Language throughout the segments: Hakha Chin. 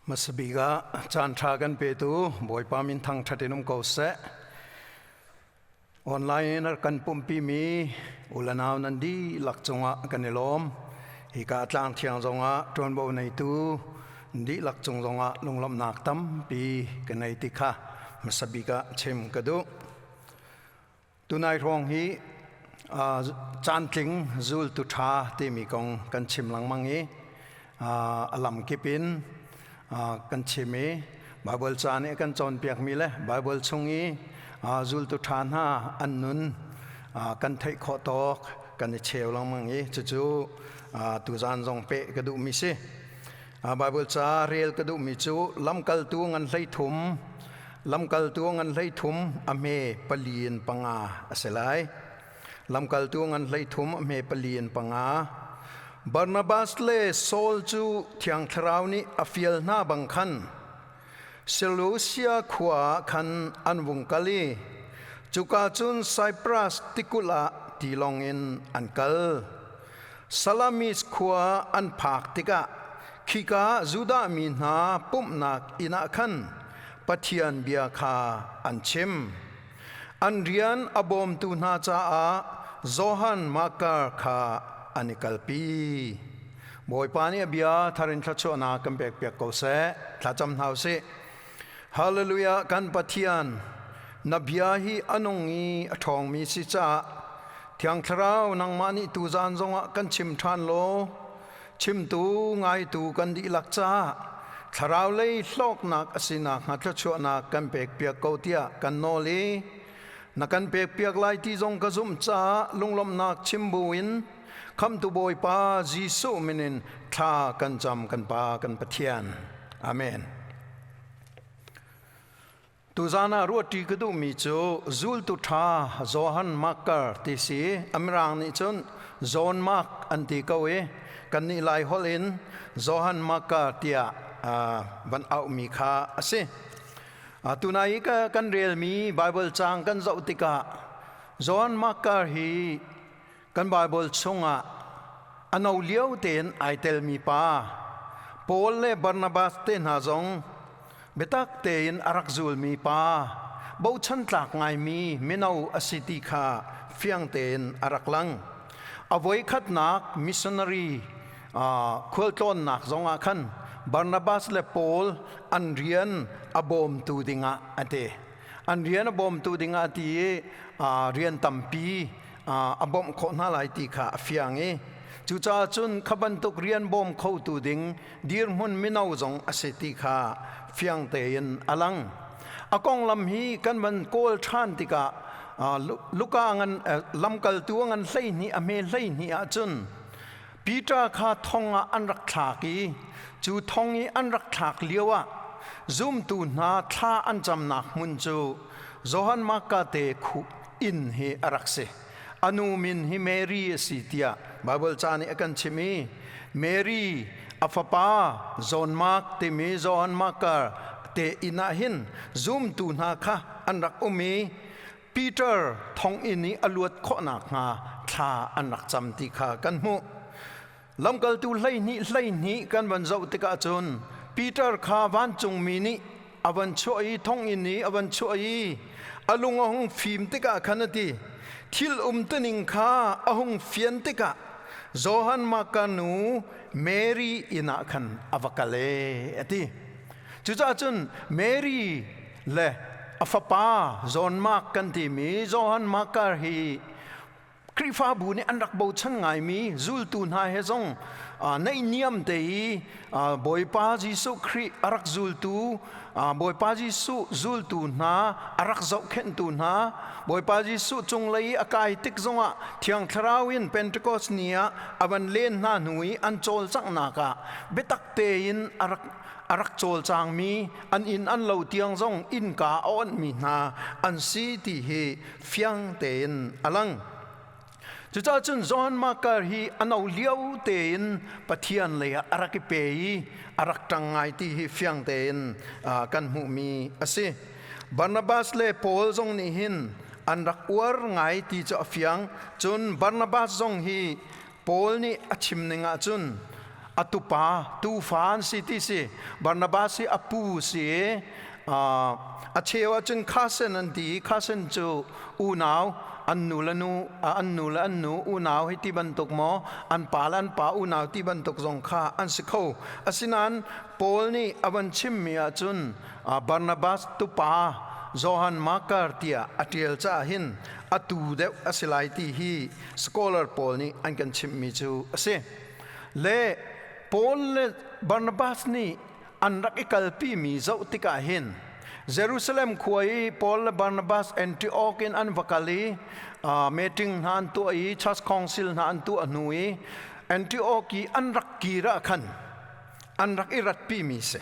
Hmasabik ah caan ṭha kan petu Bawipa min thangṭhat in um ko seh. Online in a kan pumhpimi u le nau nan dihlak cungah kan i lawm. Hika tlang thiang zongah ṭuanvo neitu dihlak cung zongah lunglawmhnak tampi ka nei ti kha hmasabik ah chim ka duh. Tunai hrawng hi caantling zultu ṭha timi kong kan chim lengmang i a lamkip in kan chim i Baibal ca nih a kan cawnpiakmi le Baibal chung i zultu ṭha hna an nun kan theih khawh tawk kan i cheu lengmang i cucu tuzaan zong peh ka duhmi si. Baibal ca rel ka duhmi cu lamkaltu ngan 13 Lamkaltu ngan 13 a hme pali in panga a si lai. Lamkaltu ngan 13 a hme pali in panga. Barnabas le Saul cu Thiang Thlarau nih a fial hna bang khan Seleusia khua ah khan an vung kal i cuka cun Saipras tikulh ah tilawng in an kal. Salamis khua an phak tikah khika Judah mi hna pumhnak inn ah khan Pathian bia kha an chim. An rian a bawmtu hna caah Johan Markar kha an i kalpi. Bawipa nih a bia thar in thluachuahnak kan pekpiak ko seh. Thlacam hna u sih. Hallelujah kan Pathian na bia hi a nung i a ṭhawngmi si caah Thiang Thlarau nangmah nih tuzaan zongah kan chim ṭhan law chimtu ngaitu kan dihlak caah thlarau lei hlawknak a si nakhnga thluachuahnak kan pekpiak ko tiah kan nawl i na kan pekpiak lai ti zong ka zumh caah lunglawmhnak chim buin Khamhtu Bawipa Jesuh min in thla kan cam kan Pa kan Pathian. Amen. Tuzaan ah ruahṭi ka duhmi cu zultu ṭha Johan Marker ti si. A mirang nih cun John Mark an ti ko i kannih Lai holh in Johan Marker tiah van auhmi kha a si. Tunai i kan relmi Baibal caang kan zoh tikah John Marker hi kan Baibal chungah a no lio tein ai telmi pa Paul le Barnabas te hna zong biatak tein a rak zulmi pa bochan tlak ngaimi mino a si ti kha fiang tein a rak lang. A voikhatnak missionary khualtlawnnak zongah khan Barnabas le Paul an rian a bawmtu dingah a ti. An rian a bawmtu dingah a ti i rian tampi a bawmh khawh hna lai ti kha a fiang i cucaah cun kha bantuk rian bawm khotu ding dirhmun mino zong a si ti kha fiang tein a lang. A konglam hi kan van kawl ṭhan tikah Luka ngan lamkaltu ngan 12 a hme 12 ahcun Peter kha thong ah an rak thlak i cu thong i an rak thlak lio ah zumtu hna thla an camnak hmun cu Johan Marka te khu inn hi a rak si. A nu min hi Mary a si tiah Baibal ca nih a kan chimh i Mary a fapa John Mark timi Johan Markar te inn ah hin zumtu hna kha an rak um i Peter thonginn i a luat khawh nakhnga thla an rak cam ti kha kan hmuh. Lamkaltu 12 12 kan van zoh tikah cun Peter kha vancungmi nih a van chuah i thonginn i a van chuah i a lung a hung fim tikah khan a ti thil umtuning kha a hung fian tikah Johan Marka nu Mary inn ah khan a va kal e a ti. Cucaah cun Mary le a fapa John Mark kan timi Johan Markar hi Khrihfabu nih an rak bochan ngaimi zultu hna he zong naihniam te i Bawipa Jesuh Khrih a rak zultu Bawipa Jesuh zultu hna a rak zohkhenhtu hna Bawipa Jesuh cunglei i a kai tik zongah Thiang Thlarau in Pentecost ni ah a van len hna hnu i an cawlcanghnak ah biatak tein a rak a rak cawlcangmi an inn an lo tiang zong innka a onhmi hna an si ti hi fiang tein a lang. Cucaah cun John Marker hi a no lio tein Pathian lei ah a rak i pe i a rak ṭang ngai ti hi fiang tein kan hmuhmi a si. Barnabas le Paul zong nih hin an rak uar ngai ti cu a fiang. Cun Barnabas zong hi Paul nih a chim ning ahcun A tupa tufa an si ti si. Barnabas hi a pu si i a cheu ahcun cousin an ti i cousin cu unau, an nu le nu, an nu le an nu unau hi ti bantuk maw, an pa le an pa unau ti bantuk zong kha an si kho. Asinain Paul nih a van chimmi ahcun Barnabas tupa Johan Markar tiah a ṭial caah hin a tu deuh a si lai ti hi scholar pawl nih an kan chimhmi cu a si. Le Paul le Barnabas nih an rak i kalpimi zoh tikah hin Jerusalem khua i Paul le Barnabas Antioch in an va kal i meeting hna an tuah i church council hna an tuah hnu i Antioch i an rak kir ah khan an rak i ratpimi si.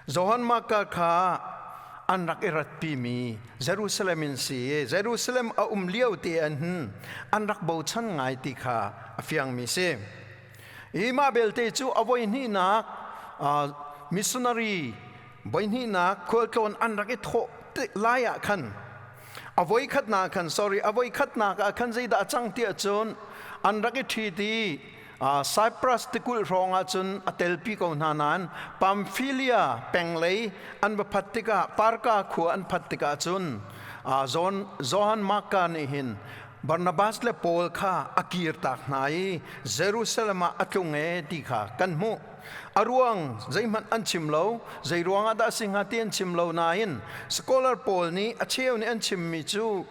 Johan Marka kha an rak i ratpimi Jerusalem in si i Jerusalem a um lio te an hin an rak bochan ngai ti kha a fiangmi si. Hi mah belte cu a voihnihnak missionary voihnihnak khualtlawn an rak i thawh lai ah khan a voikhatnak khan, sorry, a voikhatnak ah khan zeidah a cang tiah cun an rak i ṭhit i Cyprus tikulh hrawng ah cun a telpi ko hna nain Pamphylia penglei an va phat tikah, Parka khua an phat tikah cun Johan Marka nih hin Barnabas le Paul kha a kirtak hna i Jerusalem ah a tlung e ti kha kan hmuh. A ruang zeihmanh an chim lo, zei ruangah dah a si hnga ti an chim lo nain scholar pawl nih a cheu nih an chimmi cu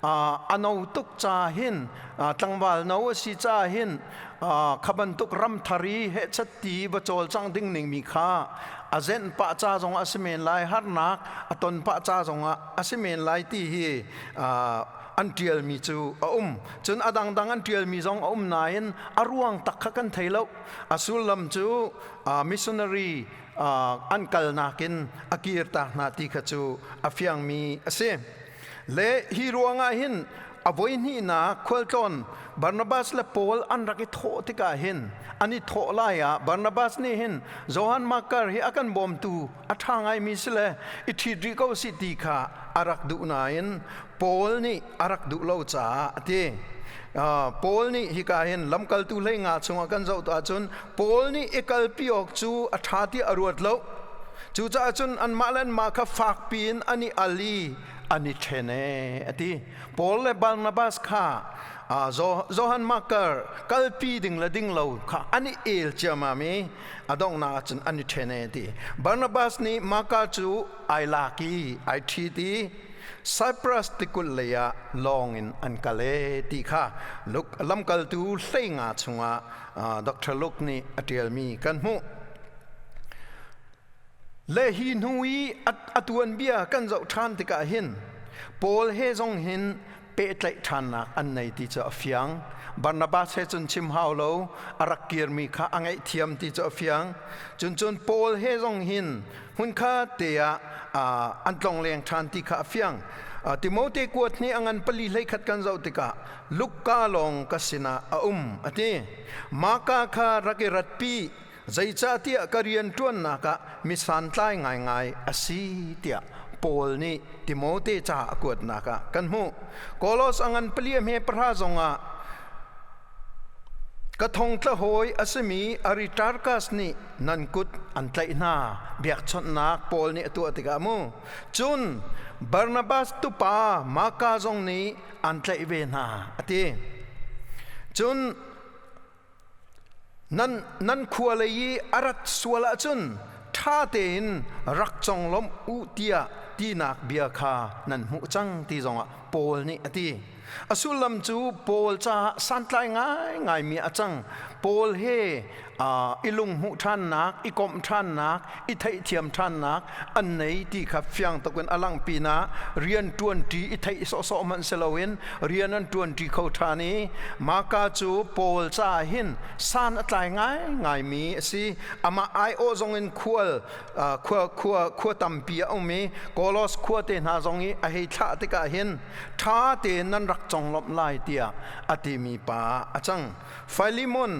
a no tuk ca hin, tlangval no a si ca hin, kha bantuk ram thar i hehchat ti va cawlcangh ding ning mi kha a zenh pah ca zong a si men lai, harnak a ton pah ca zong ah a si men lai ti hi an ṭialmi cu a um. Cun a dangdang an ṭialmi zong a um nain a ruang tak kha kan thei lo. A sullam cu missionary an kalnak in a kirtak hna ti kha cu a fiangmi a si. Le hi ruangah hin a voihnihnak khualtlawn Barnabas le Paul an rak i thawh tikah hin, an i thawh lai ah Barnabas nih hin Johan Markar hi a kan bawmtu a ṭha ngaimi si le i ṭhit rih ko sih ti kha a rak duh nain Paul nih a rak duh lo caah a ti. Paul nih hika hin lamkaltu 15 chungah kan zoh ahcun Paul nih i kalpi awk cu a ṭha ti a ruat lo. Cucaah cun anmah le anmah kha fakpi in an i al i an i ṭhen e a ti. Paul le Barnabas kha Johan Markar kalpi ding le ding lo kha an i el ciammam i a donghnak ah cun an i ṭhen e ti. Barnabas nih Marka cu ai lak i ai ṭhit i Cyprus tikulh lei ah lawng in an kal e ti kha lamkaltu 15 chungah Dr. Luke nih a ṭialmi kan hmuh. Le hi hnu i a tuanbia kan zoh ṭhan tikah hin Paul he zong hin pehtlaih ṭhannak an nei ti cu a fiang. Barnabas he cun chim hau lo, a rak kirmi kha a ngaihthiam ti cu a fiang. Cun cun Paul he zong hin hmunkhat te ah an tlongleng ṭhan ti kha a fiang. Timote kuat nih a ngan pali 11 kan zoh tikah Luka lawng ka sinah a um a ti. Maka kha rak i ratpi, zeicahtiah ka rian ṭuannak ah mi santlai ngaingai a si tiah Paul nih Timote ca a kuatnak ah kan hmuh. Kolos a ngan pali a hme pahra zongah ka thongtla hawi a simi Aristarchus nih nan kut an tlaih hna, biakchawnhnak Paul nih a tuah tikah mu. Cun Barnabas tupa Marka zong nih an tlaih ve hna a ti. Cun Nan khua lei i a rat sual ahcun ṭha tein rak conglawmh u tiah tinak bia kha nan hmuh cang ti zongah Paul nih a ti. A sullam cu Paul caah santlai ngaingaimi a cang. Paul he i lunghmuh ṭhannak, i komh ṭhannak, i theihthiam ṭhannak an nei ti kha fiang tuk in a langh pinah rian ṭuanṭi i theih sawhsawh hmanh si loin rian an ṭuanṭi kho ṭhan i Maka cu Paul caah hin san a tlai ngaingaimi a si. Amah aiawh zong in khual khua khua khua tampi a um i Kolos khua te hna zong i a hei thlah tikah hin ṭha tein nan rak conglawmh lai tiah a timi pa ah a cang. Philemon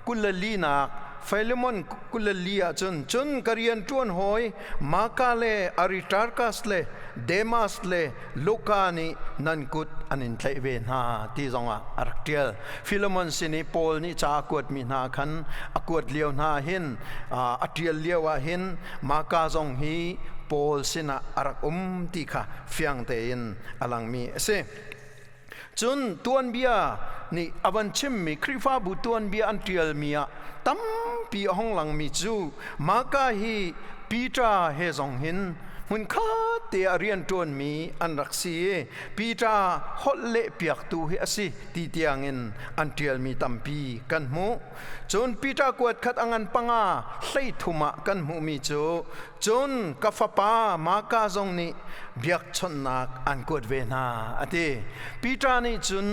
24 nak. Philemon 24 ah cun, cun ka rian ṭuan hawi Maka le Aristarkas le Demas le Luka nih nan kut an in tlaih ve hna ti zongah a rak ṭial. Philemon sin i Paul nih ca a kuatmi hna khan a kuat lio hna hin, a ṭial lio ah hin Maka zong hi Paul sinah a rak um ti kha fiang tein a langmi a si. Cun tuanbia nih a van chimmi, Khrihfabu tuanbia an ṭialmi ah tampi a hung langmi cu Maka hi Peter he zong hin hmunkhat te ah rian ṭuanmi an rak si i Peter holh leh piaktu hi a si ti tiangin an ṭialmi tampi kan hmuh. Cun Peter kuat khat a ngan 5 13 ah kan hmuhmi cu, cun ka fapa Maka zong nih biakchawnhnak an kuat ve hna a ti. Peter nih cun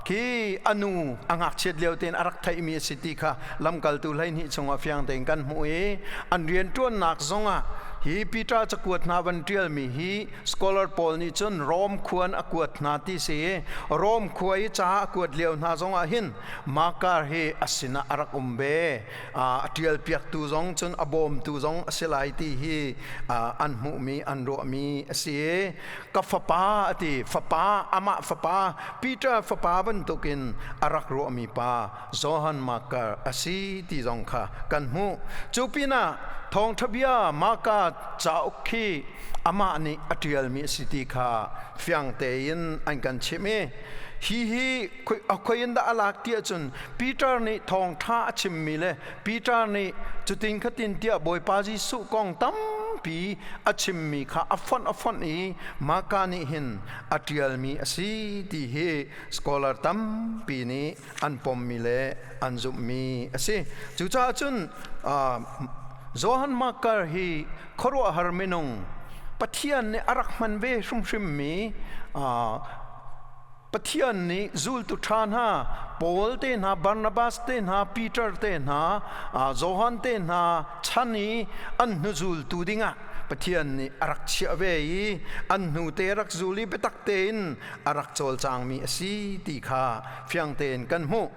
khi a nu a ngakchiat lio tein a rak theihmi a si ti kha lamkaltu 12 chungah fiang tein kan hmuh i an rianṭuannak zongah hi Peter cakuat hna van ṭialmi hi scholar pawl nih cun Rom khuan a kuat hna ti si i Rom khua i ca a kuat lio hna zongah hin Makar hi a sinah a rak um ve, a ṭial piaktu zong cun a bawmtu zong a si lai ti hi an hmuhmi, an ruahmi a si. Ka fapa a ti, fapa, amah fapa Peter fapa bantukin a rak ruahmi pa Johan Markar a si ti zong kha kan hmuh. Cu pinah thawngṭha bia Marka cauk khi amah nih a ṭialmi a si ti kha fiang tein an kan chimh i hi hi khoi in dah a lak ti ahcun Peter nih thawngṭha a chimmi le Peter nih cutin khatin tiah Bawipa Jesuh kong tampi a chimmi kha a fonh a fonh i Maka nih hin a ṭialmi a si ti hi scholar tampi nih an pommi le an zumhmi a si. Cucaah cun Johan Markar hi khuaruahhar minung, Pathian nih a rak hman ve hrimhrimmi, Pathian nih zultu ṭha hna Paul te hna, Barnabas te hna, Peter te hna, Johan te hna chan i an hnuzultu dingah Pathian nih a rak chiah ve i an hnu te rak zul i biatak tein a rak cawlcangmi a si ti kha fiang tein kan hmuh.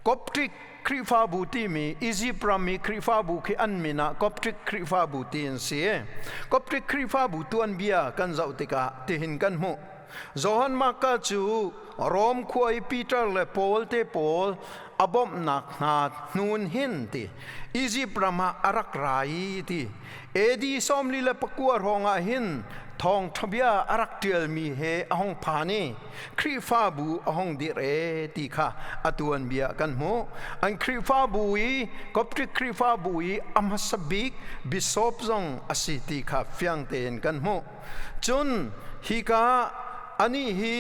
Coptic Khrihfabu timi Egypt ram i Khrihfabu khi an min ah Coptic Khrihfabu ti an si. Coptic Khrihfabu tuanbia kan zoh tikah tihin kan hmuh. Johan Marka cu Rom khua i Peter le Paul te pawl a bawmhnak hna hnun hin ti Egypt ram ah a rak ra i ti AD 49 hrawng ah hin thawngṭha bia a rak ṭialmi he a hung phan i Khrihfabu a hung dirh e ti kha a tuanbia kan hmuh. An Khrihfabu i Coptic Khrihfabu i a hmasa bik bishop zong a si ti kha fiang tein kan hmuh. Cun hika anih hi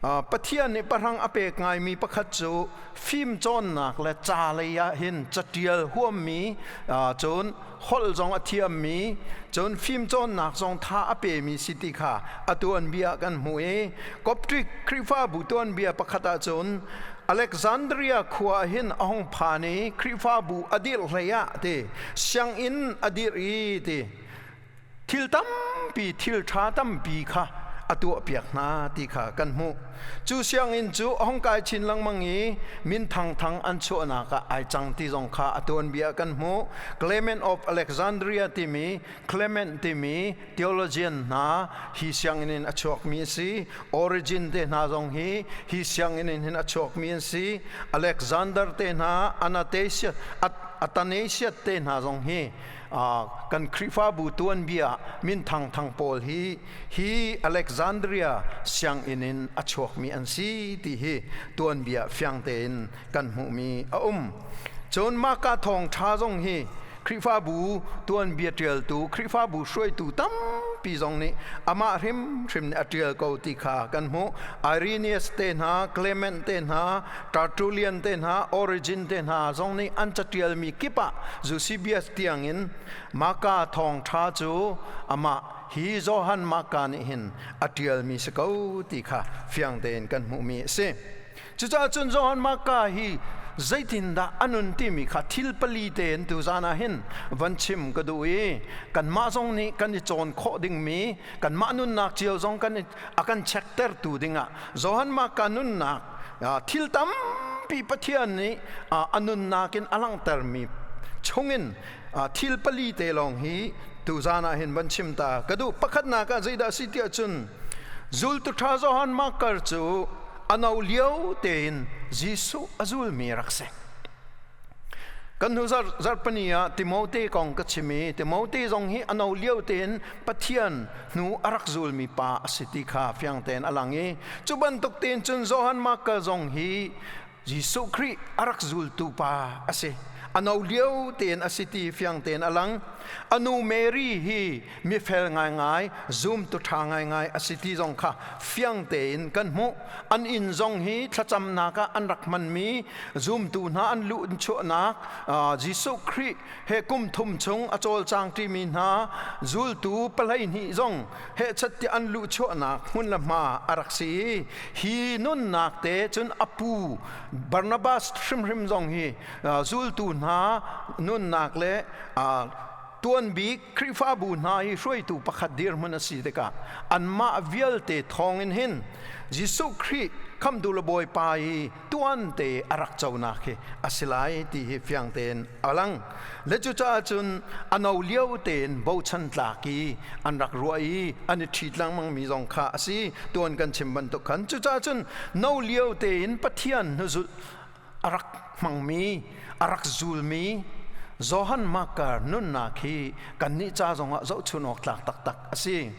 Pathian nih pahrang a pek ngaimi pakhat cu fim cawnnak le ca lei ah hin catial huammi, cun holh zong a thiammi, cun fimcawnnak zong tha a pemi si ti kha a tuanbia kan hmuh i Coptic Khrihfabu tuanbia pakhat ahcun Alexandria khua hin a hung phan i Khrihfabu a dirh hlei ah ti sianginn a dirh i ti thil tampi, thil ṭha tampi kha a tuahpiak hna ti kha kan hmuh. Cu sianginn cu a hung kai chin lengmang i min thangthang an chuahnak ah ai cang ti zong kha a tuanbia kan hmuh. Clement of Alexandria timi Clement timi theologian hna hi sianginn in a chuakmi a si. Origin te hna zong hi hi sianginn in hin a chuakmi an si. Alexander te hna, Athanasius Athanasius te hna zong hi kan Khrihfabu tuanbia min thangthang pawl hi hi Alexandria sianginn in a chuakmi an si ti hi tuanbia fiang tein kan hmuhmi a um. Cun Maka thawngṭha zong hi Khrihfabu tuanbia ṭialtu, Khrihfabu hruaitu tampi zong nih amah hrimhrim nih a ṭial ko ti kha kan hmuh. Irenaeus te hna, Clement te hna, Tertullian te hna, Origen te hna zong nih an caṭialmi kip ah Eusebius tiangin Maka thawngṭha cu amah hi Johan Marka nih hin a ṭialmi si ko ti kha fiang tein kan hmuhmi a si. Cucaah cun Johan Marka hi zeitindah a nun timi kha thil pali tein tuzan ah hin van chim ka duh i kanmah zong nih kan i cawn khawh dingmi, kanmah nunnak cio zong kan a kan chektertu dingah Johan Marka nunnak thil tampi tampi Pathian nih a nunnak in a langhtermi chungin thil pali te lawng hi tuzan ah hin van chim ta ka duh. Pakhatnak ah zeidah si tiah cun, zultu ṭha Johan Markar cu a no lio tein Jesuh a zulmi rak si. Kan hnu zarhpani ah Timote kong ka chim i Timote zong hi a no lio tein Pathian hnu a rak zulmi pa a si ti kha fiang tein a lang i cu bantuk tein cun Johan Mark zong hi Jesuh Khrih a rak zultu pa a si. A no lio tein a si ti fiang tein a lang. A nu Mary hi mifel ngaingai, zumtu ṭha ngaingai a si ti zong kha fiang tein kan hmuh. An inn zong hi thlacamnak ah an rak hmanmi zumtu hna an luh chuahnak, Jesuh Khrih he kum thum chung a cawlcang ṭimi hna zultu 12 zong hehchat tiah an luh chuahnak hmun le hma a rak si i hi nunnak te cun a pu Barnabas hrimhrim zong hi zultu hna nunnak le tuanbik Khrihfabu hna hi hruaitu pakhat dirhmun a si tikah anmah vialte thawngin hin Jesuh Khrih khamtu le Bawipa i tuante a rak conak hi a si lai ti hi fiang tein a lang. Le cucaah cun a no lio tein bochan tlak i an rak ruah i an i ṭhit lengmang mi zong kha a si, tuan kan chim bantuk khan. Cucaah cun no lio tein Pathian hnuzulh a rak hmangmi, a rak zulmi Johan Markar nunnak hi kannih ca zongah zohchun awk tlak taktak a si.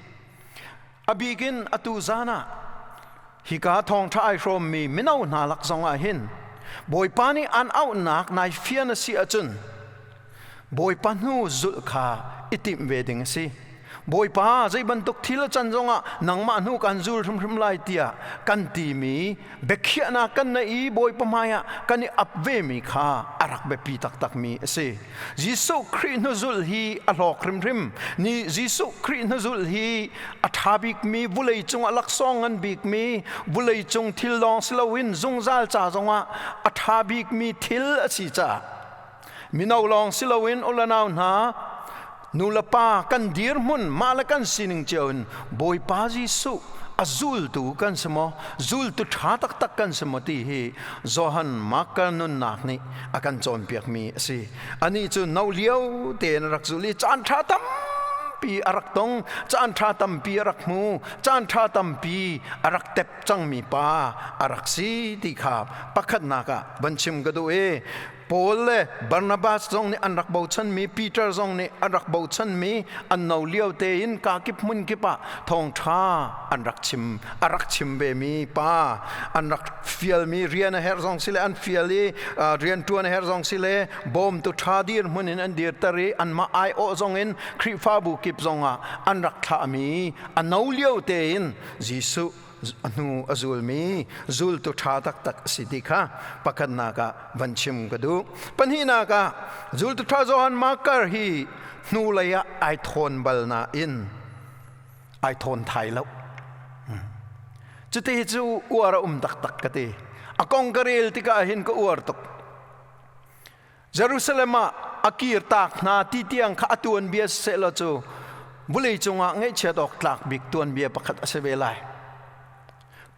A bikin atu zan ah hika thawngṭha ai hrawmmi mino hna lak zongah hin Bawipa nih an auhnak nai fian a si ahcun Bawipa hnu zulh kha i timh ve ding a si. Bawipa, zei bantuk thil a can zongah nangmah hnu kan zul hrimhrim lai tiah kan timi biakhiahnak kan neih i Bawipa hmaiah kan i ap vemi kha a rak biapi taktakmi a si. Jesuh Khrih hnuzulh hi a hlawk hrimhrim. Ni Jesuh Khrih hnuzulh hi a ṭha bikmi, vulei cungah laksawng ngan bikmi, vulei cung thil lawng si loin zungzal ca zongah a ṭha bikmi thil a si caah mino lawng si loin ulanau hna, nu le pa kan dirhmun mah le kan sining cio in Bawipa Jesuh a zultu kan si maw, zultu ṭha taktak kan si maw ti hi Johan Mark nunnak nih a kan cawnpiakmi a si. Anih cu no lio tein a rak zul i caan ṭha tampi a rak tong, caan ṭha tampi a rak hmu, caan ṭha tampi a rak tep cangmi pa a rak si ti kha pakhatnak ah van chim ka duh i Paul le Barnabas zong nih an rak bochanmi, Peter zong nih an rak bochanmi, an no lio tein kakip hmun kip ah thawngṭha an rak chim, a rak chim vemi pa, an rak fialmi rian a herh zong si le an fial i rian ṭuan a herh zong si le bawmtu ṭha dir hmun in an dirter i anmah aiawh zong in Khrihfabu kip zong ah an rak thlahmi, a no lio tein Jesuh a hnu a zulmi zultu ṭha taktak a si ti kha pakhatnak ah van chim ka duh. Pahnihnak ah, zultu ṭha Johan Markar hi hnulei ah ai thawn bal nain ai thawn thai lo. Cuti cu uar a um taktak ka ti. A kong ka rel tikah hin ka uar tuk. Jerusalem ah a kirtak hna ti tiang kha a tuanbia siseh cu vulei cungah ngaihchiat awk tlak bik tuanbia pakhat a si ve lai.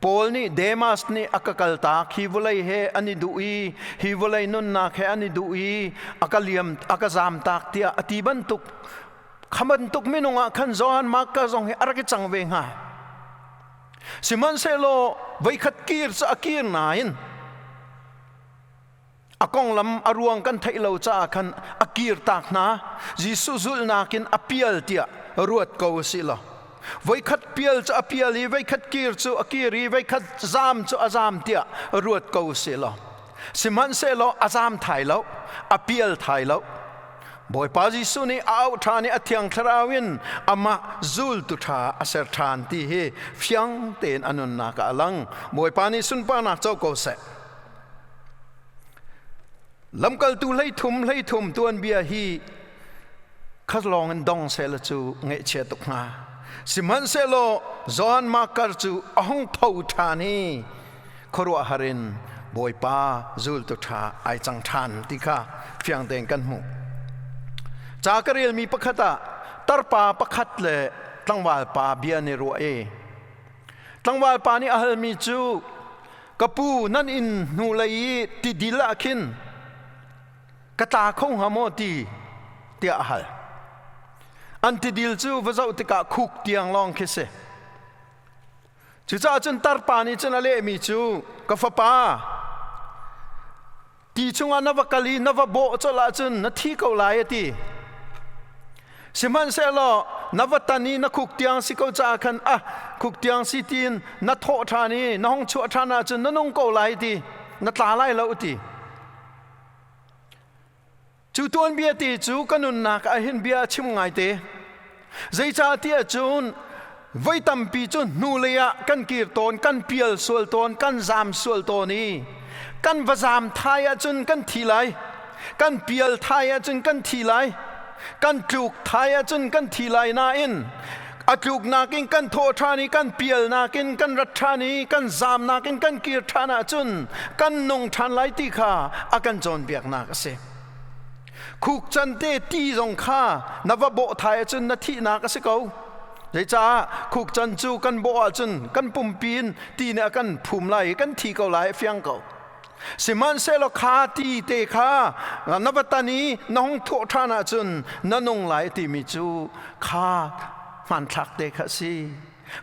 Paul nih Demas nih a ka kaltak, hi vawlei he an i duh i hi vawlei nunnak he an i duh i a ka liam, a ka zamtak tiah a ti bantuk kha bantuk minung ah khan Johan Mark zong hi a rak i cang ve hnga. Sihmanhsehlaw voikhat kir cu a kir nain a konglam a ruang kan theih lo caah khan a kirtak hna. Jesuh zulhnak in a pial tiah ruat ko usih law, voikhat pial cu a pial i voikhat kir cu a kir i voikhat zam cu a zam tiah ruat ko usih law, sihmanhsehlaw a zam thai lo, a pial thai lo. Bawipa Jesuh nih a auh ṭhan i a Thiang Thlarau in amah zultu ṭha a ser ṭhan ti hi fiang tein a nunnak ah a lang. Bawipa nih sunparnak co ko seh. Lamkaltu 33 tuanbia hi khalawng in dong sehla cu ngaihchia tuk hnga. Sihmanhsehlaw Johan Markar cu a hung tho ṭhan i khuaruahhar in Bawipa zultu ṭha ai cang ṭhan ti kha fiang tein kan hmuh. Ca ka relmi pakhat ah tarpa pakhat le tlangval pa bia ni ruah i tlangval pa nih a halmi cu, Ka pu, nan inn hnulei i tidil ah khin ka tla kho hnga maw ti tiah a hal. An tidil cu va zoh tikah khuk tiang lawng khi si. Cucaah cun tarpa nih cun a lehmi cu, ka fapa, ti chungah na va kal i na va bawh colh ahcun na thi ko lai, a ti. Sihmanhsehlaw na va tan i na khuk tiang si ko caah khan ah khuk tiang si tiin na thawh ṭhan i na hung chuah ṭhan ahcun na nung ko lai ti, na tla lai lo, ti. Cu tuanbia te cu ka nunnak ah hin bia a chim ngaite. Zeicahtiah cun voi tampi cu hnulei ah kan kir tawn, kan pial sual tawn, kan zaam sual tawn i kan va zaam thai ahcun kan thi lai, kan pial thai ahcun kan thi lai, kan tluk thai ahcun kan thi lai nain a tluknak in kan thawh ṭhan i kan pialnak in kan rat ṭhan i kan zaamnak in kan kir ṭhan ahcun kan nung ṭhan lai ti kha a kan cawnpiaknak a si. Khuk can te ti zong kha na va bawh thai ahcun na thihnak a si ko. Zeicah khuk can cu kan bawh ahcun kan pumpi in ti nih a kan phum lai i kan thi ko lai, a fiang ko. Sihmanhsehlaw kha ti te kha na va tan i na hung thawh ṭhan ahcun na nung lai timi cu kha hmanthlak te kha a si.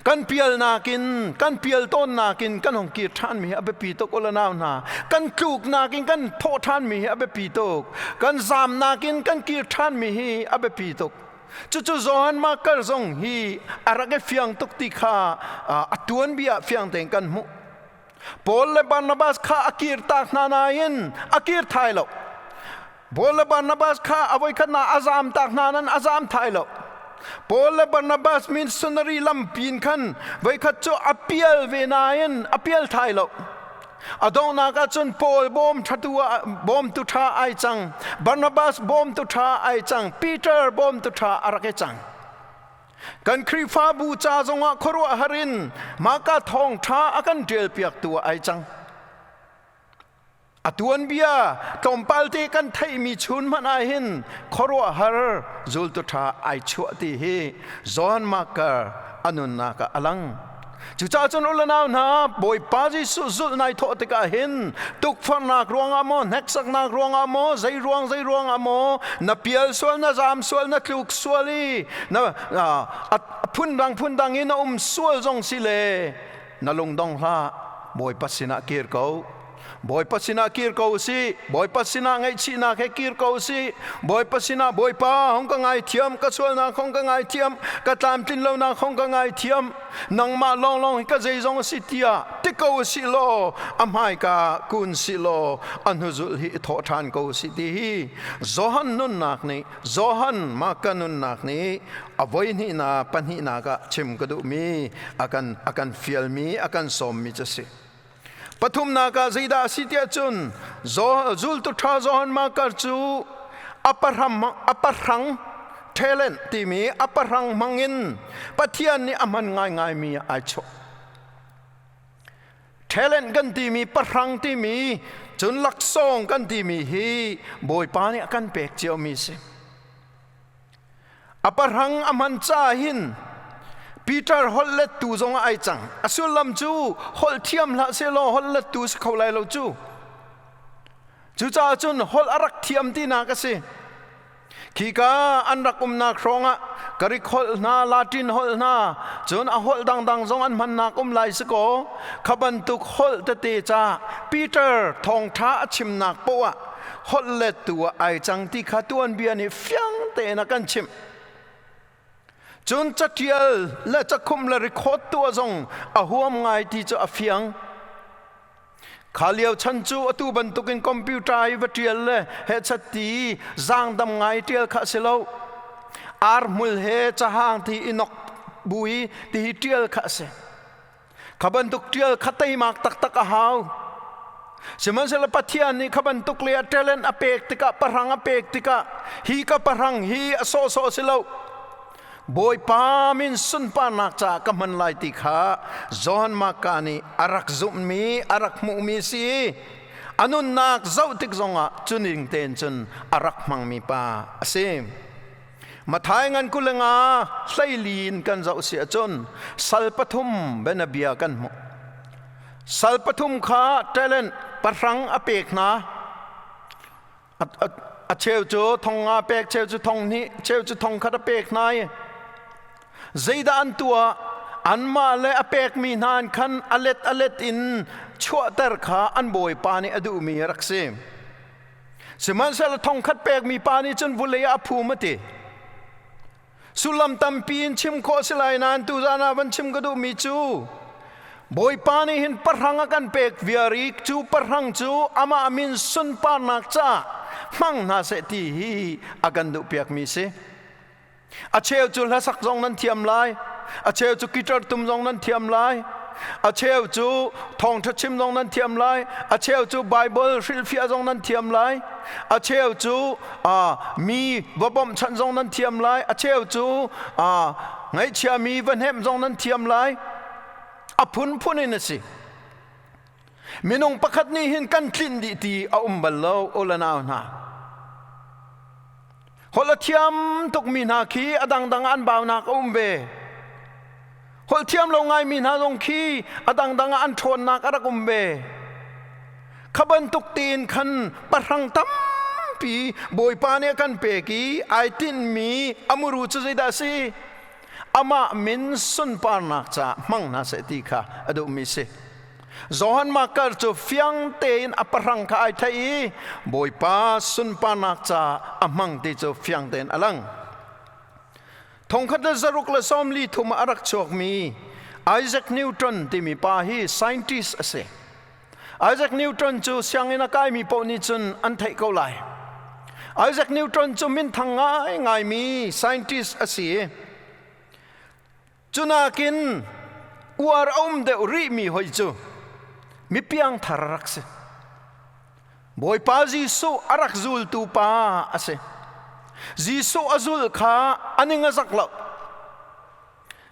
Kan pialnak in, kan pial tawnnak in kan hung kir ṭhanmi hi a biapi tuk, u le nau hna. Kan tluknak in kan thawh ṭhanmi hi a biapi tuk. Kan zamnak in kan kir ṭhanmi hi a biapi tuk. Cucu Johan Markar zong hi a rak i fiang tuk ti kha a tuanbia fiang tein kan hmuh. Paul le Barnabas kha a kirtak hna nain a kir thai lo. Paul le Barnabas kha a voikhatnak a zamtak hna nan a zam thai lo. Paul le Barnabas missionary lampi khan voikhat cu a pial ve nain a pial thai lo. A donghnak ahcun Paul bawm ṭhatu bawmtu ṭha ai cang, Barnabas bawmtu ṭha ai cang, Peter bawmtu ṭha a rak i cang. Kan Khrihfabu ca zongah khuaruahhar in mahka thawngṭha a kan ṭialpiaktu ah ai cang. A tuanbia tlawmpal te kan theihmi chun hmanh ah hin khuaruahhar zultu ṭha ai chuah ti hi John Marker a nunnak ah a lang. Cucaah cun u le nau hna, Bawipa Jesuh zulh nai thawh tikah hin tukforhnak ruangah maw, hneksaknak ruangah maw, zei ruang zei ruangah maw, na pial sual, na zaam sual, na tluk sual i na phundang phundang in na um sual zong si le na lungdong hlah, Bawipa sinah kir ko. Bawipa sinah kir ko usih. Bawipa sinah ngaihchihnak he kir ko usih. Bawipa sinah Bawipa, hong ka ngaithiam, ka sualnak hong ka ngaithiam, ka tlamtlin lonak hong ka ngaithiam. Nangmah lawnglawng hi ka zeizong a si tiah ti ko usih law, a hmaika kun sih law, a hnuzulh hi i thawh ṭhan ko usih ti hi Johan nunnak nih, Johan Marka nunnak nih a voihnihnak pahnihnak ah chim ka duhmi, a kan a kan fialmi, a kan sawmmi cu a si. Pathumnak ah zeidah a si tiah cun zultu ṭha Johan Markar cu a pahrang talent timi a pahrang hmangin Pathian nih a hman ngaingaimi ai chuah. Talent kan timi pahrang timi cun laksawng kan timi hi Bawipa nih a kan pek ciomi si. A pahrang a hman ca hin Peter holh lettu zong ah ai cang. A sullam cu holh thiam hlah sehlaw holh lettu si kho lai lo cu. Cucaah cun holh a rak thiam tinak a si. Khika an rak umnak hrawng ah Greek holh hna, Latin holh hna, cun a holh dangdang zong an hmannak um lai si kaw, kha bantuk holh tete ca Peter thawngṭha a chimnak poah ah holh lettu ah ai cang ti kha tuanbia nih fiang tein a kan chimh. Cun caṭial le cakhumh le record tuah zong a huam ngai ti cu a fiang. Kha lio chan cu atu bantukin computer i va ṭial le hehchat ti zaangdam ngai ṭial kha a si lo. Ar hmul he cahang ti i nok bu i ti hi ṭial kha a si. Kha bantuk ṭial kha teimak taktak a hau. Sihmanhsehlaw Pathian nih kha bantuk le a talent a pek tikah, pahrang a pek tikah, hi ka pahrang hi a sawhsawh si lo. Bawipa min sunparnak caah ka hman lai ti kha Johan Marka nih a rak zumhmi, a rak hmuhmi si. A nunnak zoh tik zongah cuning tein cun a rak hmangmi pa a si. Mathai ngan 25 hleili in kan zoh si ahcun sal pathum bianabia kan hmuh. Sal pathum kha talent pahrang a pek hna. A cheu cu thong nga pek, cheu cu thong hnih, cheu cu thong khat a pek hna i zeidah an tuah? Anmah le a pekmi hna an khan a let a let in chuahter kha an bawipa nih a duhmi a rak si. Sihmanhsehlaw thong khat pekmi pa nih cun vulei ah a phum a ti. Sullam tampi in chim khawh si lai nain tuzan ah van chim ka duhmi cu Bawipa nih hin pahrang a kan pek viar i cu pahrang cu amah min sunparnak caah hmang hna seh ti hi a kan duhpiakmi si. A cheu cu hlasak zong nan thiam lai, a cheu cu guitar tum zong nan thiam lai, a cheu cu thawngṭha chim zong nan thiam lai, a cheu cu Bible hrilhfiah zong nan thiam lai, a cheu cu mi va bawmhchanh zong nan thiam lai, a cheu cu ngaihchiami va hnemh zong nan thiam lai. A phunphun in a si. Minung pakhat nih hin kan tlinh dih ti a um bal lo, u le nau hna. Holh a thiam tukmi hna khi a dangdang an baunak a um ve. Holh thiam lo ngaimi hna zong khi a dangdang ah an ṭhawnnak a rak um ve. Kha bantuk tein khan pahrang tampi Bawipa nih a kan pek i ai tinhmi a muru cu zeidah a si? Amah min sunparnak caah hmang hna seh ti kha a duhmi si. Johan Markar cu fiang tein a pahrang kha ai theih i Bawipa sunparnak caah a hmang ti cu fiang tein a lang. 1643 ah a rak chuakmi Isaac Newton timi pa hi scientist a si. Isaac Newton cu sianginn a kaimi paoh nih cun an theih ko lai. Isaac Newton cu minthang ngaingaimi scientist a si. Cunakin uar a um deuh rihmi hoi cu mi piangthar a rak si. Bawipa Jesuh a rak zultu pa a si. Jesuh a zul kha a ning a zak lo.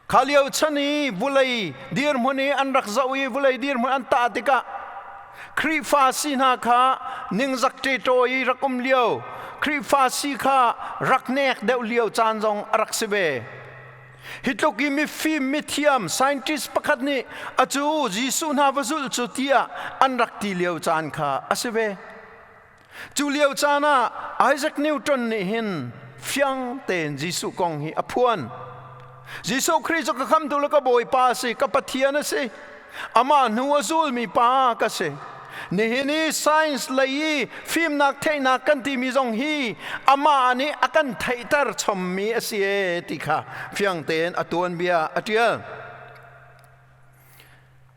Kha lio chan i vulei dirhmun i an rak zoh i vulei dirhmun an tah tikah Khrihfa si hna kha ningzak ṭeṭaw i rak um lio, Khrihfa si kha rak nek deuh lio caan zong a rak si ve. Hi tluk i mifim mithiam scientist pakhat nih a cu Jesuh hna va zulh cu tiah an rak ti lio caan kha a si ve. Cu lio caan ah Isaac Newton nih hin fiang tein Jesuh kong hi a phuan. Jesuh Khrih cu ka khamtu le ka Bawipa a si, ka Pathian a si. Amah hnu a zulmi pa ka si. Nihin i science lei i fimnak theihnak kan timi zong hi amah nih a kan theihter chommi a si e ti kha fiang tein a tuanbia a ṭial.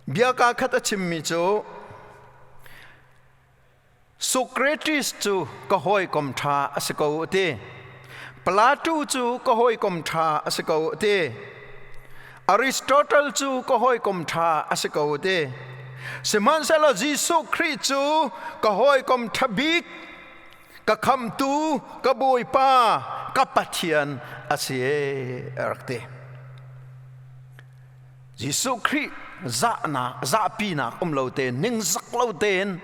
Bia kaa khat a chimmi cu Socrates cu ka hawikom ṭha a si ko a ti. Plato cu ka hawikom ṭha a si ko a ti. Aristotle cu ka hawikom ṭha a si ko a ti. Sihmanhsehlaw Jesuh Khrih cu ka hawikom ṭha bik, ka khamtu, ka Bawipa, ka Pathian a si e a rak ti. Jesuh Khrih zahnak zahpinak um lo tein ningzak lo tein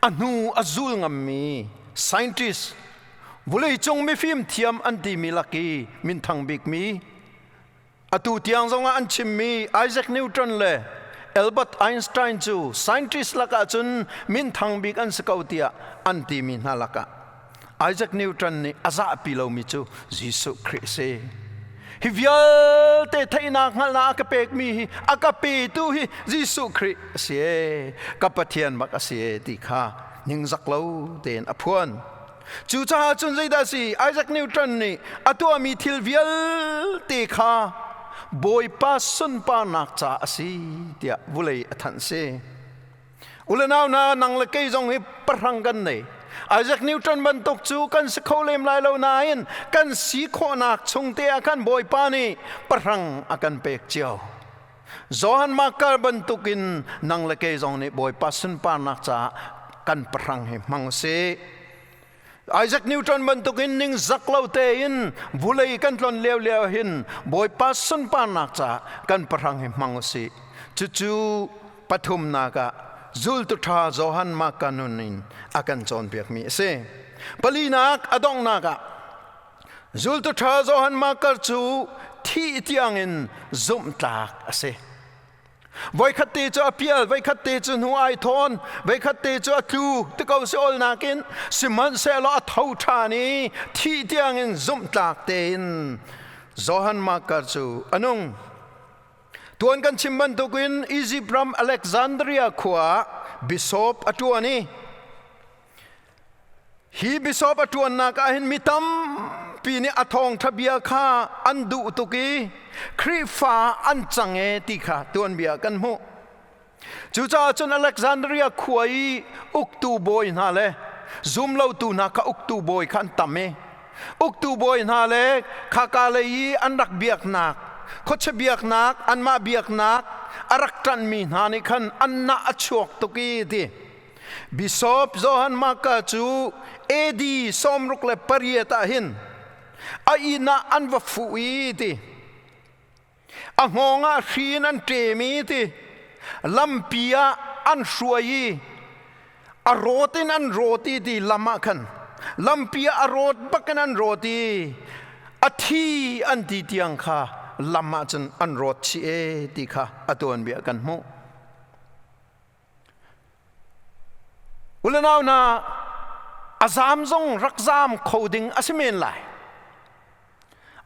a hnu a zul ngammi scientist vawleicung mifim thiam an timi lak i minthang bikmi atu tiang zongah an chimmi Isaac Newton le Albert Einstein cu scientist lakah cun minthang bik an si ko tiah an timi hna lakah Isaac Newton nih a zahpi lomi cu Jesuh Khrih a si. Hi vialte theihnak hngalhnak a ka pekmi hi a ka petu hi Jesuh Khrih a si e ka Pathian bak a si e ti kha ningzak lo tein a phuan. Cucaah cun zeidah a si? Isaac Newton nih a tuahmi thil vialte kha Bawipa sunparnak ca a si tiah vulei a thanh si. Ulenau hna, nang le kei zong hi pahrang kan nei. Isaac Newton bantuk cu kan si kho lem lai lo nain kan si khawhnak chung te ah khan Bawipa nih pahrang a kan pek cio. Johan Markar bantukin nang le kei zong nih Bawipa sunparnak caah kan pahrang hi hmang usih. Isaac Newton bantukin ningzak lo tein vulei kan tlon lio lio hin Bawipa sunparnak caah kan pahrang hi hmang usih. Cucu pathumnak ah zultu ṭha Johan Mark nun in a kan cawnpiakmi a si. Palinak a donghnak ah zultu ṭha Johan Mark cu thih tiangin zumhtlak a si. Voikhat te cu a pial, voikhat te cu hnu ai thawn, voikhat te cu a tlu ti ko si ol nakin sihmanhsehlaw a tho ṭhan i thih tiangin zumhtlak tein Johan Mark cu a nung. Tuan kan chim bantukin Egypt ram Alexandria khua ah bishop a ṭuan i hi bishop a ṭuannak ah hin mi tampi nih a thawngṭha bia kha an duh tuk i Khrihfa an cang e ti kha tuanbia kan hmuh. Cucaah cun Alexandria khua i uktu bawi hna le zumlotu hna kha uktu bawi kha an tam i uktu bawi hna le khaka lei i an rak biaknak khuachia biaknak anmah biaknak a rak ṭanhmi hna nih khan an nah a chuak tuk i ti Bishop Johan Marka cu AD 68 ah hin a inn ah an va fuh i ti A hngawng ah hri in an ṭem i ti lampi ah an hruai i a rawt in an rawt i ti lam ah khan lampi ah a rawt bak in an rawt i a thi an ti tiang kha lam ah cun an rawt chih e ti kha a tuanbia kan hmuh. Ulenau hna, a zaam zong rak zaam kho ding a si men lai.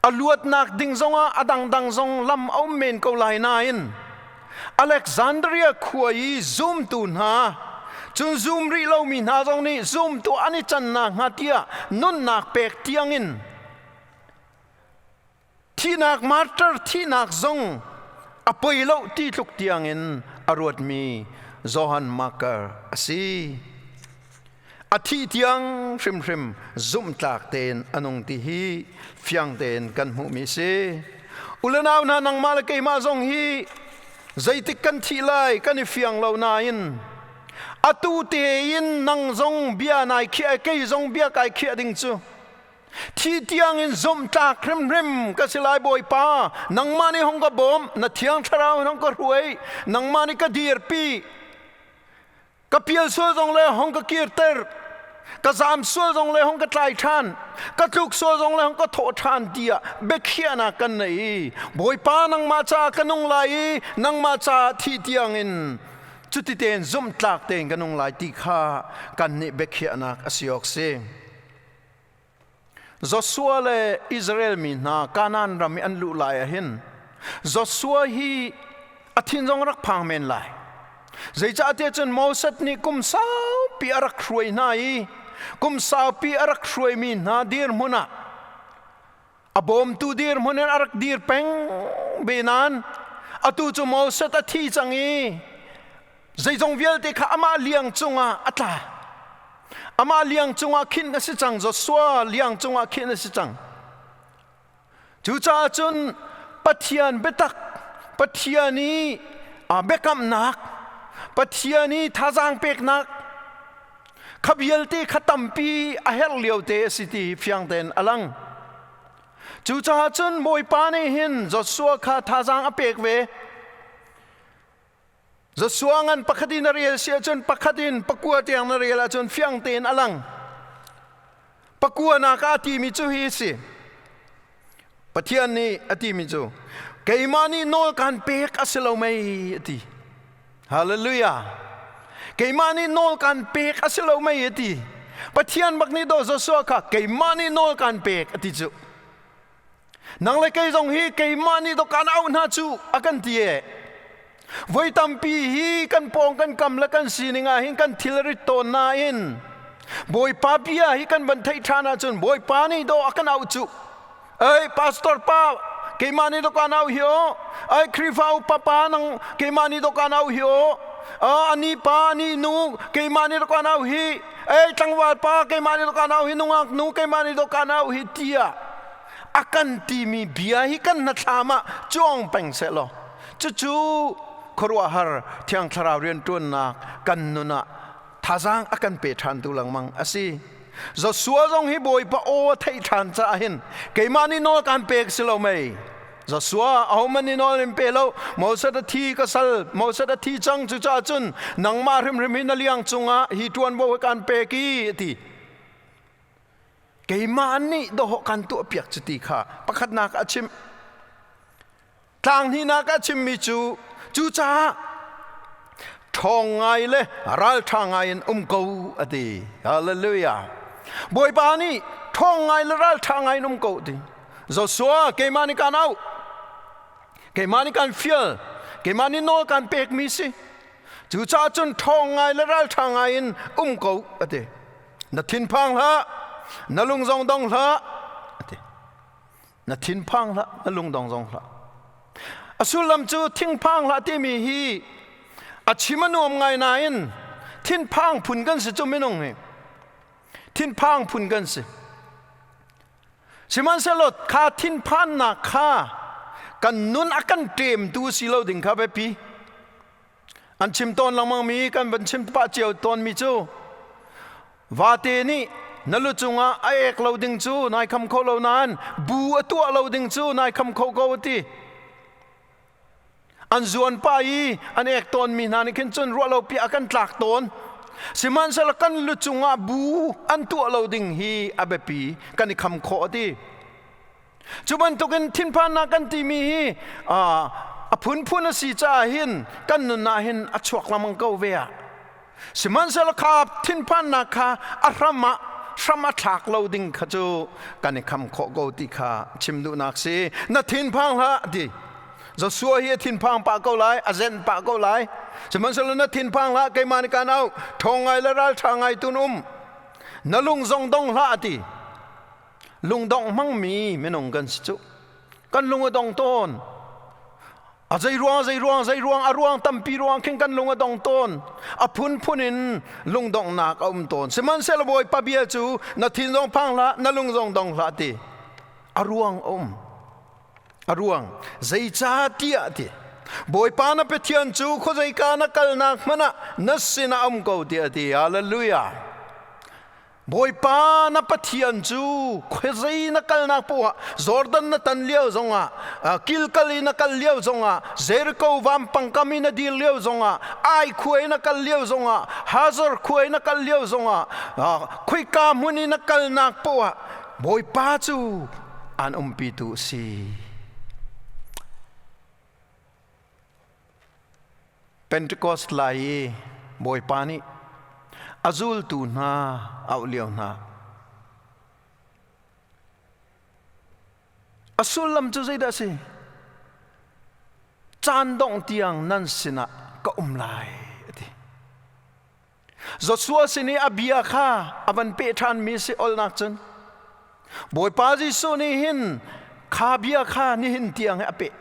A luatnak ding zongah a dangdang zong lam a um men ko lai nain Alexandria khua i zumtu hna cun zum rih lomi hna zong nih zumtu an i cannak hnga tiah nunnak pek tiangin Thihnak martyr thihnak zong a poi lo ti tluk tiangin a ruatmi Johan Marker a si. A thih tiang hrimhrim zumhtlak tein a nung ti hi fiang tein kan hmuhmi si. Ulenau hna nangmah le keimah zong hi zeitik kan thih lai kan i fiang lo nain atu tein nang zong bia nai khiah kei zong bia kai khiah ding cu Thi tiangin zumhtlak hrimhrim ka si lai Bawipa, nangmah nih hung ka bawm, na thiang thlarau in hung ka hruai, nangmah nih ka dirpi. Ka pial sual zong le hung ka kirter, ka zaam sual zong le hung ka tlai ṭhan, ka tluk sual zong le hung ka thawh ṭhan tiah biakhiahnak kan nei i Bawipa nangmah caah ka nung lai i nangmah caah thi tiangin cuti tein zumhtlak tein ka nung lai ti kha kan nih biakhiahnak a si awk si. Joshua le Israel mi hna Kanaan ram i an luh lai ah hin Joshua hi a thin zong rak phang men lai. Zeicahtiah cun Moses nih kum saupi a rak hruai hna i kum saupi a rak hruaimi hna dirhmun ah a bawmtu dirhmun in a rak dir peng ve nain atu cu Moses a thi cang i zeizong vialte kha amah liang cungah a tla. Amah liang cungah khin a si cang, Joshua liang cungah khin a si cang. Cucaah cun Pathian biatak, Pathian i biakamnak, Pathian i thazaang peknak kha vialte kha tampi a herh lio te a si ti fiang tein a lang. Cucaah cun Bawipa nih hin Joshua kha thazaang a pek ve. Joshua ngan pakhat in a rel si ahcun pakhat in pakua tiang na rel ahcun fiang tein a lang. Pakua nak ah a timi cu hi a si. Pathian nih a timi cu keimah nih nawl kan pek a si lo mei a ti. Hallelujah. Keimah nih nawl kan pek a si lo mei a ti. Pathian bak nih do Joshua kha keimah nih nawl kan pek a ti cu. Nang le kei zong hi keimah nih dawk kaan auh hna cu a kan ti e. Voi tampi hi kan pawng kan kam le kan sining ah hin kan thil rit tawn nain Bawipa bia hi kan van theih ṭhan ahcun Bawipa nih dawh a kan auh cu. Ei pastor pa keimah nih dawk kaan auh hi aw. Ei Khrihfa upa pa nang keimah nih dawk kaan auh hi aw. Ani pa ani nu keimah nih dawk kaan auh hi. Ei tlangval pa keimah nih dawk kaan auh hi nungak nu keimah nih dawk kaan auh hi tiah a kan timi bia hi kan hnathlam ah cuang peng sehlaw cucu khuaruahhar thiang thlarau rianṭuannak kan nun ah thazaang a kan pe ṭhan tu lengmang a si. Joshua zong hi Bawipa aw a theih ṭhan caah hin keimah nih nawl kan pek si lo mei Joshua ahohmanh nih nawl in pe lo Moses a thi ka sal Moses a thi cang cucaah cun nangmah hrimhrim hi na liang cungah hi ṭuanvo hi kan pek i a ti. Keimah nih dawhawh kan tuahpiak cu ti kha pakhatnak a chim. Tlang hnihnak a chimmi cu. Cucaah ṭhawng ngai le ralṭha ngai in um ko a ti. Hallelujah. Bawipa nih ṭhawng ngai le ralṭha ngai in um ko a ti. Joshua, keimah nih kaan auh. Keimah nih kaan fial. Keimah nih nawl kaan pekmi si. Cucaah cun ṭhawng ngai le ralṭha ngai in um ko a ti. Na thinphang hlah, na lung zong dong hlah a ti. Na thinphang hlah, na lung dong zong hlah. A sullam cu thingphang hlah timi hi a chim a nuam ngai nain thinphang phun kan si cu minung hi. Thinphang phun kan si. Sihmanhsehlaw kha thinphannak kha kan nun a kan ṭemtu si lo ding kha biapi. An chim tawn lengmang mi kan van chim pah cio tawn mi cu vate nih na lu cungah a ek lo ding cu nai kham kho lo nain bu a tuah lo ding cu nai kham kho ko a ti. An zuan pah i an ek tawn mi hna nih khin cun ruah lo pi a kan tlak tawn. Sihmanhsehlaw kan lu cungah bu an tuah lo ding hi a biapi kan i kham khawh a ti. Cu bantukin thinphannak kan timi hi a phunphun a si caah hin kan nun ah hin a chuak lengmang ko ve ah. Sihmanhsehlaw kha thinphannak kha a hram ah hram a thlak lo ding kha cu kan i kham khawh ko ti kha chim duhnak si. Na thinphang hlah ti. Joshua hi a thinphang pah ko lai, a zenh pah ko lai. Sihmanhsehlaw na thinphang hlah, keimah nih kaan auh. Ṭhawng ngai le ralṭha ngai tun um. Na lung zong dong hlah ti. Lungdongh hmangmi minung kan si cu. Kan lung a dong tawn. A zei ruang zei ruang zei ruang a ruang tampi ruang khin kan lung a dong tawn. A phunphun in lungdonghnak a um tawn. Sihmanhsehlaw Bawipa bia cu na thin zong phang hlah, na lung zong dong hlah ti. A ruang a um. A ruang zeicah tiah ti. Bawipa na Pathian cu khuazeika na kalnak hmanh ah na sinah a um ko tiah a ti. Hallelujah. Bawipa na Pathian cu khuazei na kalnak poah Jordan na tan lio zongah Kilkal i na kal lio zongah Jericho vampang kam i na dir lio zongah Ai khua i na kal lio zongah Hazor khua i na kal lio zongah khoika hmun i na kalnak poah Bawipa cu an umpitu a si. Pentecost lai i Bawipa nih a zultu hna auh lio hna. A sullam cu zeidah a si? Caan dongh tiang nan sinah ka um lai a ti. Joshua sin i a bia kha a van peh ṭhanmi si olnak cun Bawipa Jesuh nih hin kha bia kha nihin tiang hi a peh.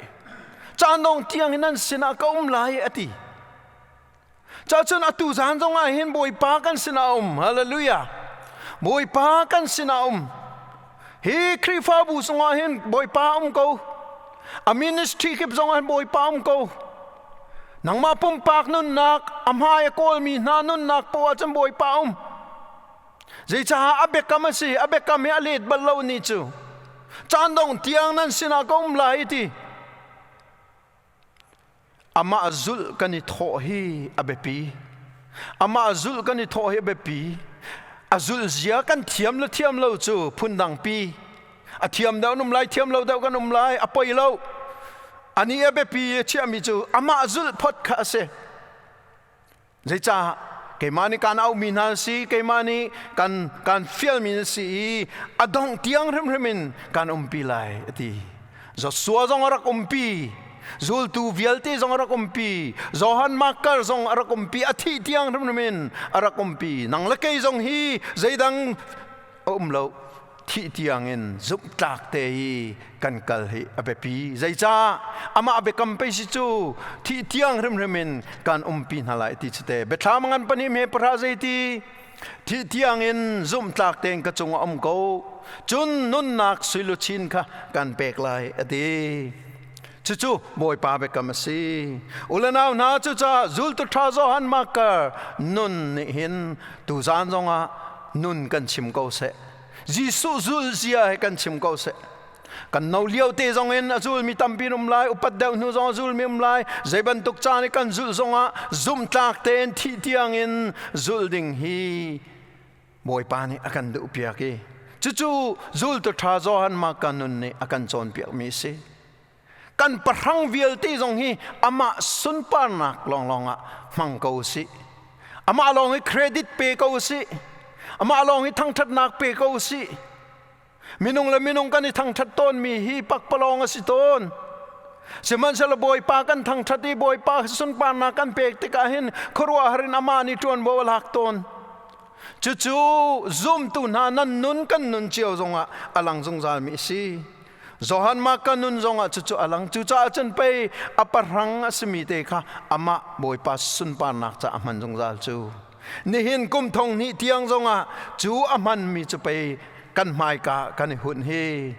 Caan dong tiang in nan sinah ka um lai a ti. Cacun atu zan zong ah hin Bawipa kan sinah a um. Hallelujah. Bawipa kan sinah a um. Hi Khrihfabu zongah hin Bawipa um ko. A ministry kip zongah hin Bawipa um ko. Nangmah pumpak nunnak, a hmai a kawlmi hna nunnak poah cun Bawipa um. Zeicaah a biakam a si, a biakam hi a let bal lo ni cu. Caan dong tiang nan sinah ka um lai ti. Amah zulh kan i thawh hi a biapi. Amah zulh kan i thawh hi a biapi. A zulh zia kan thiam le thiam lo cu phundang pi. A thiam deuh an um lai, thiam lo deuh kan um lai, a poi lo. Ani a biapi i chiahmi cu amah zulh phot kha a si. Zeicah keimah nih kaan auhmi hna si, keimah nih kan kan fialmi na si i a dongh tiang hrimhrim in kan umpi lai a ti. Joshua zong a rak umpi, zultu vialte zong a rak umpi, Johan Markar zong a rak umpi, a thih tiang hrimhrim in a rak umpi. Nang le kei zong hi zeidang a um lo thih tiangin zumhtlak te i kan kal hi a biapi. Zeicah amah biakam pei si cu thih tiang hrimhrim in kan umpi hna lai ti cu te. Biathlam ngan pahnih me pahra zeiti thih tiangin zumhtlak tein ka cungah um ko. Cun nunnak suiluchin kha kan pek lai a ti. Cucu Bawipa biakam a si. Ulenau hna cucaah zultu ṭha Johan Markar nun nih hin tuzaan zongah nun kan chim ko seh. Jesuh zul zia he kan chim ko seh. Kan no lio te zong in a zulmi tampi um lai, upat deuh hnu zong a zulmi um lai. Zei bantuk caan i kan zulh zongah zumhtlak tein thih tiang in zulh ding hi Bawipa nih a kan duhpiak i cucu zultu ṭha Johan Marka nun nih a kan cawnpiakmi a si. Kan pahrang vialte zong hi amah sunparnak lawnglawng ah hmang ko sih. Amah lawng hi credit pe ko sih. Amah lawng hi thangṭhatnak pe ko sih. Minung le minung kan i thangṭhat tawnmi hi pakpalawng a si tawn. Sihmanhsehlaw Bawipa kan thangṭhat i Bawipa sunparnak kan pek tikah hin khuaruahhar in amah nih ṭuanvo a lak tawn. Cucu zumtu hna nan nun kan nun cio zongah a lang zungzalmi a si. Johan Mark ka nun zongah cucu a lang. Cucaah cun pei a pahrang a simi te kha amah Bawipa sunparnak ca a hman zungzal cu. Nihin kum thong hnih tiang zongah cu a hmanmi cu pei kan hmaika kan i hunh hi.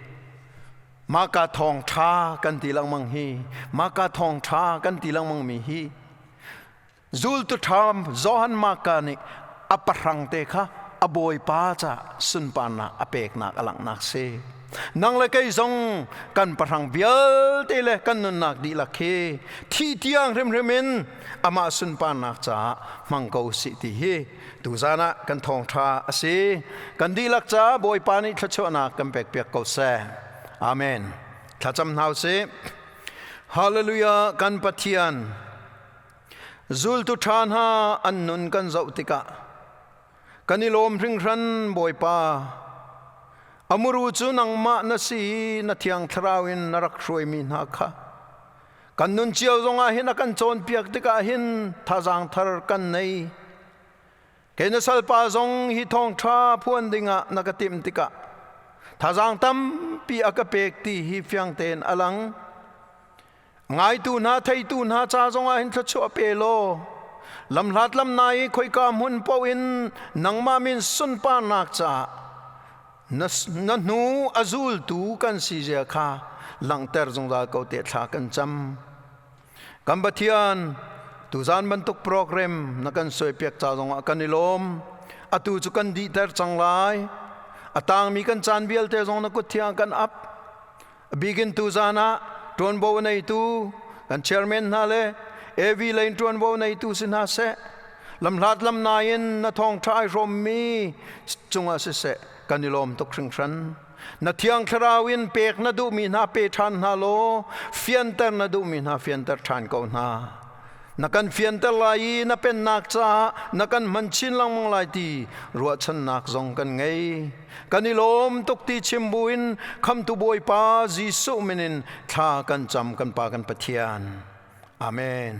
Maka thawng ṭha kan ti lengmang hi. Maka thawng ṭha kan ti lengmang mi hi. Zultu ṭha Johan Marka nih a pahrang te kha a bawipa ca sunparnak a peknak a langhnak si. Nang le kei zong kan pahrang vialte le kan nunnak dihlak hi thi tiang hrimhrim in amah sunparnak caah hmang ko sih ti hi tuzan ah kan thawngṭha a si. Kan dihlak ca Bawipa nih thluachuahnak kan pekpiak ko seh. Amen. Thlacam hna usih. Hallelujah kan Pathian Zultu ṭha hna an nun kan zoh tikah kan i lawm hringhran Bawipa. A muru cu nangmah na si i na Thiang Thlarau in na rak hruaimi hna kha kan nun cio zongah hin a kan cawnpiak tikah hin thazaang thar kan nei. Kei na salpa zong hi thawngṭha phuan dingah na ka timh tikah thazaang tampi a ka pek ti hi fiang tein a lang. Ngaitu hna theitu hna ca zongah hin thluachuah pe law lamhlat lamnai i khoika hmun paoh in nangmah min sunparnak caah na hnu a zultu kan si zia kha langhter zungzal ko te thla kan cam. Kan Pathian, tuzan bantuk program na kan suaipiak ca zongah kan i lawm. Atu cu kan dihter cang lai. A tangmi kan caan vialte zong na kut thiang kan ap. Bikin tuzan ah ṭuanvo neitu kan chairman hna le AV lei ṭuanvo neitu si hna seh, lamhlat lamnai in na thawngṭha ai hrawmmi cungah siseh kan i lawm tuk hringhran. Na thiang thlarau in pek na duhmi hna pe ṭhan hna law fianter na duhmi hna fianter ṭhan ko hna. Na kan fianter lai i na pennak caah na kan hman chin lengmang lai ti ruahchannak zong kan ngei. Kan i lawm tuk ti chim buin khamtu Bawipa Jesuh min in thla kan cam kan Pa kan Pathian. Amen.